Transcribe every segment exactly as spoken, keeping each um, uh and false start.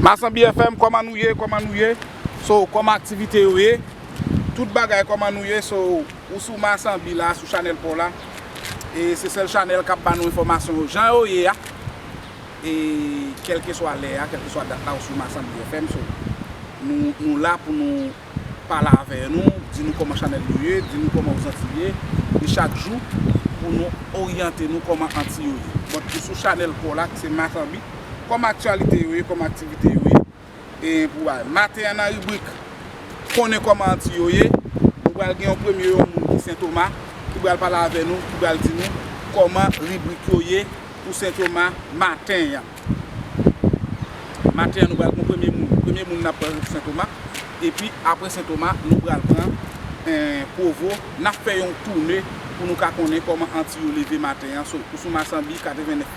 Masanbi F M, kòman nou ye? Kòman nou ye? So, kòman aktivite yo ye? Tout bagay, kòman nou ye? So, ou sou Masanbi la, sou chanèl pa w la. E se sèl chanèl k ap ba nou enfòmasyon yo jan yo ye a. E kèlkeswa lè a, kèlkeswa dat la, ou sou Masanbi F M. So, nou, nou la pou nou pale avè nou, di nou kòman chanèl nou ye, di nou kòman Ozanti ye, e chak jou pou nou oryante nou kòman Anti yo ye. Bon, ou sou chanèl pa w la, ki se Masanbi, kòman aktyalite yo ye, kòman aktivite yo ye, e pou bay. Maten an nan ribrik Konnen kòman Anti yo ye, nou pral gen yon premye yon moun ki Sentoma, ki pral pale avè nou, ki pral di nou kòman ribrik yo ye pou Sentoma maten an. Maten an, nou pral pran premye moun. Premye moun n ap pran se Sentoma. Epi, apre Sentoma, nou pral pran, eh, Pwovo. N ap fè yon toune pou nou ka konnen kòman Anti yo leve maten an. So, ou sou Masanbi katrevennnèf,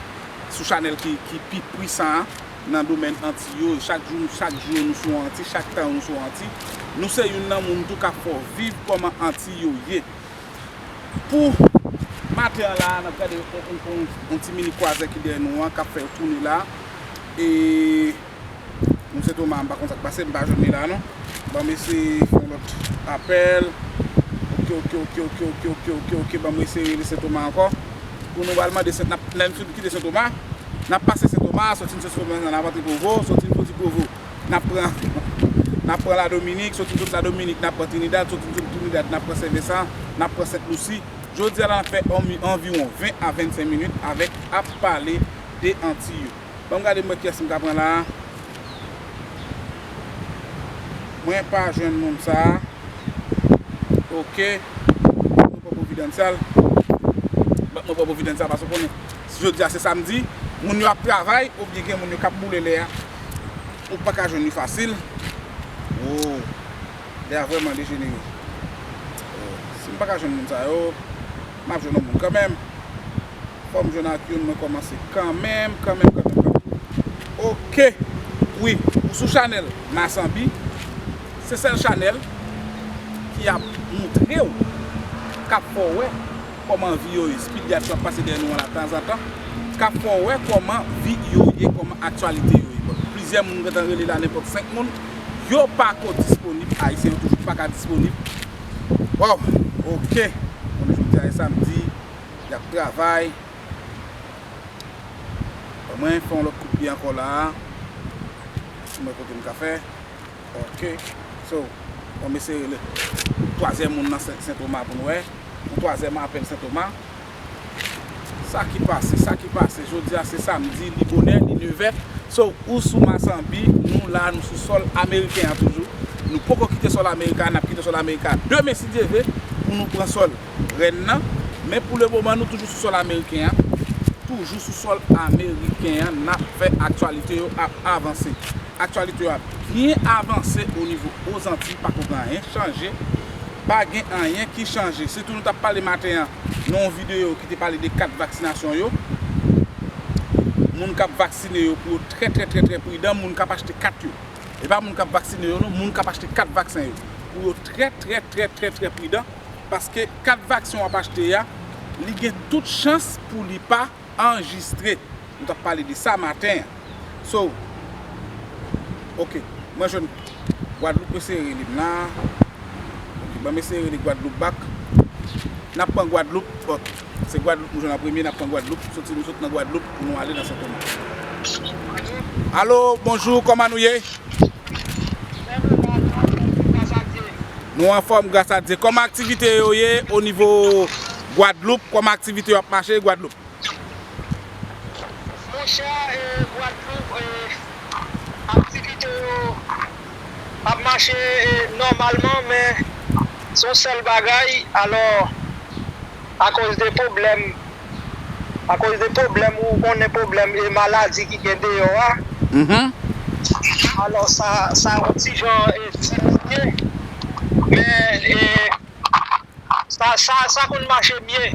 sou chanèl ki, ki pi pwisan an nan domèn Anti yo. Chak jou, chak jou nou sou Anti, chak tan nou sou Anti. Nou se youn nan moun tou k ap fè w viv kòman Anti yo ye. Pou maten an la, n ap gade yon, yon, yon, yon ti minik kwazè ki dèyè nou an, k ap fè toune la. E nou Sentoma, m pa konn sa k pase, m pa jwenn li la non. Ban m eseye fè yon lòt apèl. Oke, oke, oke, ban m eseye rele Sentoma ankò. Pou nou pral mande Sent, n ap, lè n fin kite Sentoma, n ap pase Sentoma, soti n soti Sentoma, n ap antre Pwovo, soti n soti Pwovo. N ap pran, n ap pran Ladominik, soti n sot Ladominik, n ap pran Trinidad, soti n sot Trinidad, n ap pran Sen Vensan, n ap pran Sent Lisi. Jodi a la, n ap fè anvi-, anviwon ven a vennsenk minit avèk ap pale de Anti yo. Ban m gade m wè kiyès m ka pran la a. Mwen pa jwenn moun sa a. Oke. Mwen pran Providansyal. Mwen pran Providansyal paske w konnen, si jodi a se samdi, moun yo ap travay, oubyen gen moun yo k ap boule lè a. Ou pa ka jwenn li fasil. Oh, lè a vrèman dejenere. Oh, si m pa ka jwenn moun sa yo, m ap jwenn yon moun kanmenm. Fò m jwenn ak youn, mwen kòmanse kanmenm, kanmenm, kanmenm, kanmenm. Oke. Wi, ou sou chanèl Masanbi. Se sèl chanèl ki ap montre w, k ap fè w wè kòman vi yo ye. Speed Yacht yo ap pase dèyè nou an la tanzantan. K ap fè w wè kòman vi yo ye, kòman aktyalite yo ye. Bon, plizyè moun gentan rele la, nenpòt senk moun. Yo pa ko disponib. Ayisyen yo toujou pa ka disponib. Waw, oke. Konnen jodi a e samdi, y ap travay. Mwen fè yon lòt kout pye ankò la a. Si mwen kote m ka fè. Oke. So, bon, m eseye rele twazyèm moun nan Sen, Sentoma pou n wè. Yon twazyèm apèl Sentoma. Sa ki pase, sa ki pase. Jodi a se samdi, li bonè, li nevè. So, ou sou Masanbi, nou la, nou sou sòl ameriken an toujou. Nou poko kite sòl Amerika, n ap kite sòl Amerika demen si Dye vle, pou nou pran sòl rèn nan. Men pou le moman, nou toujou sou sòl ameriken an. Toujou sou sòl ameriken an, n ap fè aktyalite yo ap avanse. Aktyalite yo ap byen avanse o nivo Ozanti, pako gen anyen chanje. Pa gen anyen ki chanje. Sitou nou t ap pale maten an nan yon videyo ki te pale de kat vaksinasyon yo. Moun k ap vaksine yo pou yo trè, trè, trè, trè pridan. Moun k ap achte kat yo. E pa moun k ap vaksine yo non, moun k ap achte kat vaksen yo. Pou yo trè, trè, trè, trè, trè pridan. Paske kat vaksen w ap achte a, li gen tout chans pou li pa anrejistre. Nou t ap pale de sa maten an. So, oke, mwen jwenn Gwadloup, mwen eseye rele m la. Oke, ban m eseye rele Gwadloup back. N ap pran Gwadloup, bon, se Gwadloup nou jwenn an premye, n ap pran Gwadloup, soti nou sot nan Gwadloup pou nou ale nan Sentoma. Alo, bonjou, kòman nou ye? Nou anfòm, gras a Dye. Kòman aktivite yo ye o nivo Gwadloup? Kòman aktivite yo ap mache Gwadloup? Monchè, e, Gwadloup, e, aktivite yo ap mache, e, nòmalman, men se yon sèl bagay, alò, akoz de pwoblèm, akoz de pwoblèm, ou konnen pwoblèm e maladi ki gen deyò a, Mhm. alò, sa, sa yon ti jan, e, diminye, men, e, Sa, sa, sa konn mache byen.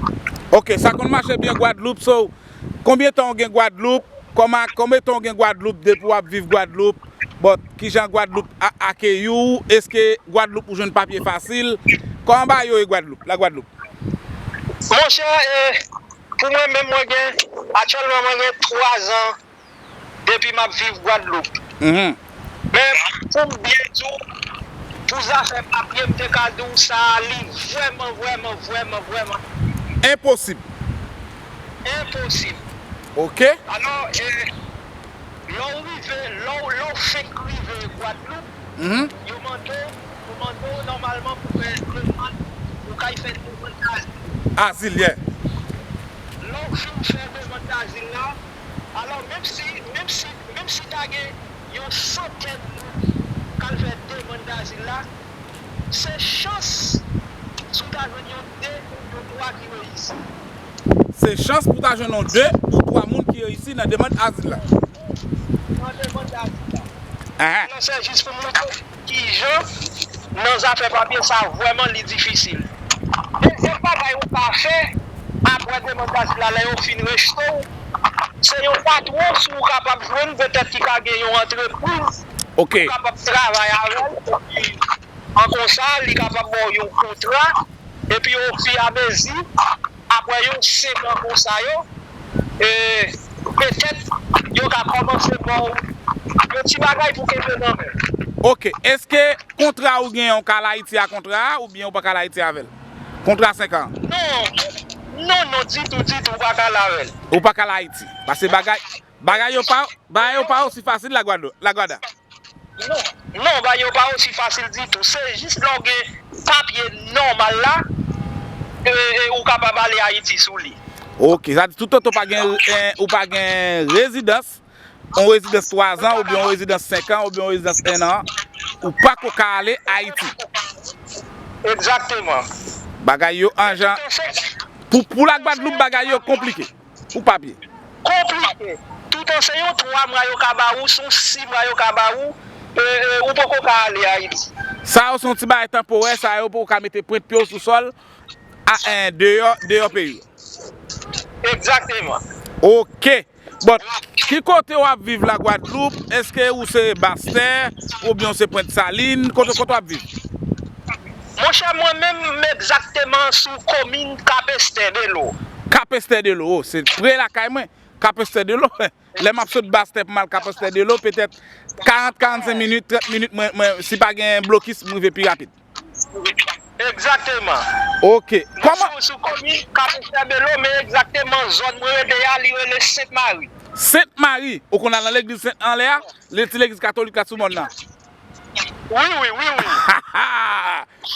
Ok, sa konn mache byen Gwadloup. So, konbyen tan w gen Gwadloup? Kòman, konbyen tan w gen Gwadloup depi w ap viv Gwadloup? Bon, kijan Gwadloup a, akeyi w? Èske Gwadloup ou jwenn papye fasil? Kòman bagay yo ye Gwadloup, la Gwadloup? Monchè, e, pou mwen menm, mwen gen, aktyèlman, mwen gen twa zan depi m ap viv Gwadloup. Mhm. Men, pou m byen di w, pou zafè papye, m te ka di w sa, li vrèman, vrèman, vrèman, vrèman Enposib. Enposib. Ok. Alò, e, lè w rive, lè w, lè w fenk rive Gwadloup, Mhm. yo mande w, yo mande w nòmalman pou fè demann, ou kay fè demann azil. Azil, yeah. Lè w fin fè demann azil la, alò, menm si, menm si, menm si ta gen yon santèn moun k al fè demann azil la, se chans si w ta jwenn yon de oubyen yon twa ki reyisi. Se chans pou w ta jwenn yon de ou twa moun ki reyisi nan demann azil la. Nan demann azil la. Ahan. Alò, se jis pou montre kijan nan zafè papye sa vrèman li difisil. Dezyèm bagay ou ka fè apre demann azil la, lè yo fin rejte w, se yon patwon si w kapab jwenn, petèt ki ka gen yon antrepriz, Ok. ou kapab travay avè l, epi an konsa, li kapab ba w yon kontra, epi ofiramezi, apre yon senk an konsa yo, e, petèt, yo ka kòmanse ba w yon ti bagay pou kenbe nan men. Ok, èske kontra ou gen, ou ka al Ayiti a kontra a, oubyen ou pa ka al Ayiti avè l? Kontra senk an. Non, non, non, ditou, ditou, ou pa ka al avè l. Ou pa ka al Ayiti. Paske bagay, bagay yo pa, bagay yo pa osi fasil la Gwadou-, la Gwada. Non, non, bagay yo pa osi fasil ditou. Se jis lè w gen papye nòmal la, e, e, ou kapab ale Ayiti sou li. Ok, sa di toutotan ou pa gen, eh, ou pa gen rezidans, yon rezidans twa zan, oubyen yon rezidans senk an, oubyen yon rezidans en an, ou pa ko ka ale Ayiti. Egzakteman. Bagay yo an jan, pou, pou la Gwadloup, bagay yo konplike. Pou papye. Konplike. Toutan se yon twa mwa yo ka ba ou, se yon sis mwa yo ka ba ou, e, e, ou poko ka ale Ayiti. Sa yo se yon ti bagay tanporè, sa yo pou ou ka mete pwent pye w sou sòl, a, en, deyò, deyò peyi w. Egzakteman. Ok. Bon, ki kote w ap viv la Gwadloup? Èske ou se Bastè, oubyen ou se Pwent Salin? Kote, kote w ap viv? Monchè, mwen menm, m egzakteman sou komin Kapestè Delo. Kapestè Delo, o, se pre lakay mwen. Kapestè Delo, lè m ap sot Bastè pou m al Kapestè Delo, petèt karant, karannsenk minit, trant minit, mwen, mwen, si pa gen blokis, m rive pi rapid. Egzakteman. Ok. Mwen kòman sou, sou komin Kapestè Delo, men egzakteman zòn mwen rete a, li rele Sent Mari. Sent Mari? Ou konn al nan legliz Sent anlè a? Le ti legliz katolik la sou mòn nan. Wi, wi, wi, wi.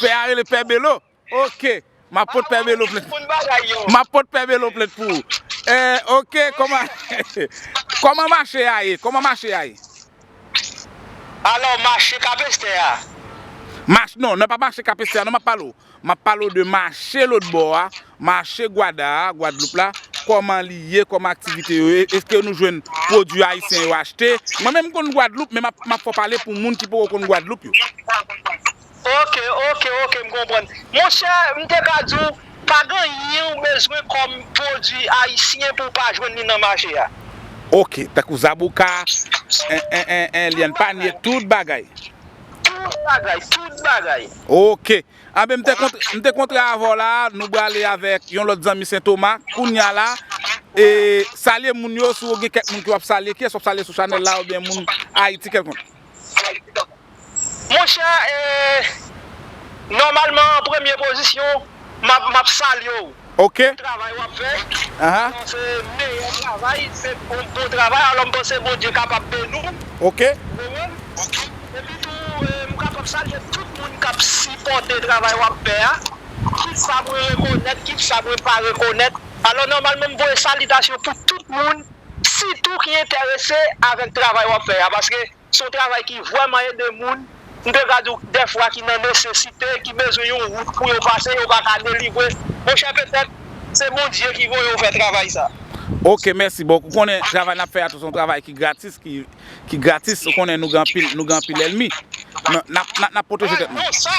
Pè a rele Pè Belo. Ok. M ap pot Pè Belo plent. Konn bagay yo. M ap pot Pè Belo plent pou ou. Eh, ok, kòman, kòman mache a ye? Kòman mache a ye? Alò, mache Kapestè a. Mach-, non, nan pa mache Kapestè a, non, m ap pale w. M ap pale w de mache lòt bò a, mache Gwada a, Gwadloup la, kòman li ye, kòman aktivite yo ye, èske nou jwenn pwodui ayisyen yo achte? Mwen menm m konn Gwadloup, men m ap, m ap fè w pale pou moun ki poko konn Gwadloup yo. Ok, ok, ok, m konprann. Monchè, m te ka di w, pa gen anyen ou bezwen kòm pwodui ayisyen pou w pa jwenn li nan mache a. Ok, tankou zabouka, en, en, en, en, lyann panye, tout bagay. Tout bagay, tout bagay. Ok. Anben, m te kont-, m te kontre avè w la, nou prale avèk yon lòt zanmi Sentoma. Kounye a la, e, salye moun yo, si w gen kèk moun ke w ap salye, kiyès w ap salye sou chanèl la, oubyen moun Ayiti kèlkonk? Monchè, eh, nòmalman, an premye pozisyon, m ap, m ap salye w. Ok. Travay w ap fè. Aha. Alò, se meyè travay, se bon, bon travay. Alò, m panse Bondye kapab beni w. Ok. Ou konprann? Epi tou, eh, m kapab salye tout moun k ap sipòte travay w ap fè a. Kit sa mwen rekonèt, kit sa mwen pa rekonèt. Alò, nòmalman, m voye salitasyon pou tout moun, sitou ki enterese avèk travay w ap fè a. Paske se yon travay ki vrèman ede moun. M te ka di w dèfwa ki nan nesesite, ki bezwen yon wout pou yo pase, yo pa ka delivre. Monchè, petèt, se Bondye ki voye w fè travay sa. Ok, mèsi. Bon, ou konnen travay n ap fè a tou, se yon travay ki gratis, ki, ki gratis. Ou konnen nou gen anpil, nou gen anpil ènmi. Men n ap, n ap, n ap pwoteje tèt nou. Non, sa,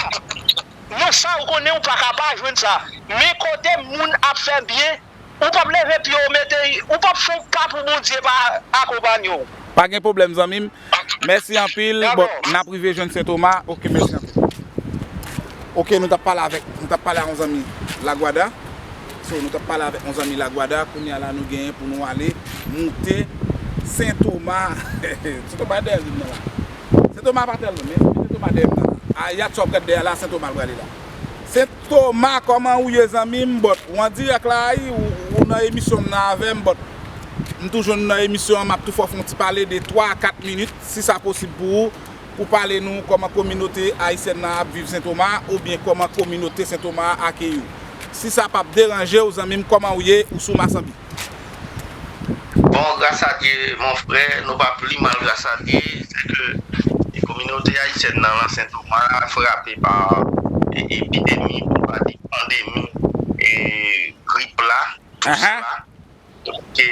non, sa, ou konnen ou pa ka pa jwenn sa. Men kote moun ap fè byen, ou p ap leve pye w mete, ou p ap fè yon pa pou Bondye pa akonpanye w. Pa gen pwoblèm, zanmi m. Mèsi anpil. Bon, n ap rive jwenn Sentoma. Ok, mèsi anpil. Ok, nou t ap pale avèk, nou t ap pale a yon zanmi Lagwada. So, nou t ap pale avèk yon zanmi Lagwada. Kounye a la, nou genyen pou nou ale moute Sentoma. Sentoma dèyè m nan la. Sentoma pa tèl non, men Sentoma dèyè m nan. A, yat sa w ap gad dèyè la, Sentoma l prale la. Sentoma, kòman ou ye, zanmi m? But ou an dirèk la, wi, ou, ou nan emisyon m nan avè m, but m toujou nan emisyon an, m ap tou fè w fè yon ti pale de twa a kat minit, si sa posib pou ou, pou pale nou kòman kominote ayisyèn nan ap viv Sentoma, oubyen kòman kominote Sentoma a akeyi w. Si sa p ap deranje w, zanmi m, kòman ou ye? Ou sou Masanbi? Bon, gras a Dye, mon frè, nou pa pli mal, gras a Dye. Se ke kominote ayisyèn nan, nan Sentoma la frape pa epidemi, pou pa di pandemi, e grip la, tous la. Ke,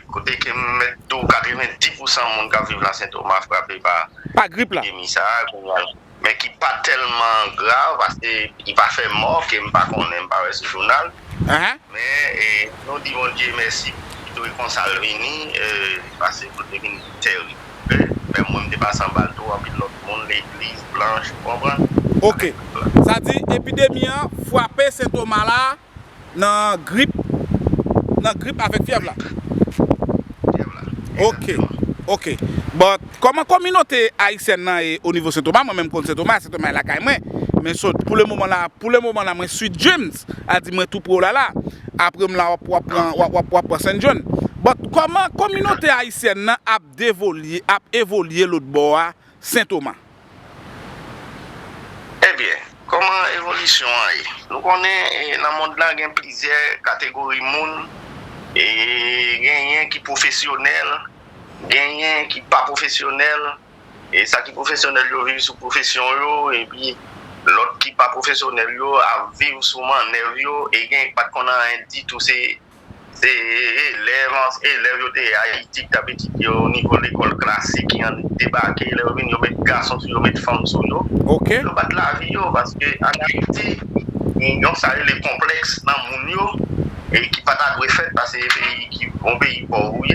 kote ke m mèt di w, katrevendis pousan moun k ap viv la Sentoma frape pa pa grip la, epidemi sa a, men ki pa tèlman grav, paske ki pa fè mò, ke m pa konnen, m pa wè sou jounal. Men e, nou di Bondye mèsi, pito e konsa l vini, e, pase pou l te vin tèrib. Men mwen, m te pase anba l tou, anpil lòt moun, legliz, blanch, ou konprann? Ok. Sa di, epidemi an frape Sentoma la, nan grip, nan grip avèk fyèv la. Ok, ok. But kòman kominote ayisyèn nan ye o nivo Sentoma? Mwen menm konn Sentoma, Sentoma e lakay mwen. Men so, pou le moman la, pou le moman la, mwen Sweet Dreams, a di mwen tou pre w la la. Apre m la, w ap, w ap pran, w ap, w ap, w ap pran Saint John. But kòman kominote ayisyèn nan ap devolye, ap evolye lòt bò a Sentoma? Ebyen, kòman evolisyon an ye? Nou konnen, e, nan mond la gen plizyè kategori moun, e, genyen ki pwofesyonèl, genyen ki pa pwofesyonèl, e sa ki pwofesyonèl yo viv sou pwofesyon yo, epi lòt ki pa pwofesyonèl yo ap viv sou mannèv yo, e genyen ki pa t konn anyen ditou, se se elèv, elèv yo te ye Ayiti ki t ap etidye o nivo lekòl klasik, ki annik debake, lè yo vini, yo met gason sou yo, met fanm sou yo. Yo bat lavi yo, paske ann Ayiti, gen yon sa rele konplèks nan moun yo, e ki pa ta dwe fèt, paske se peyi ki, yon peyi pòv ou ye.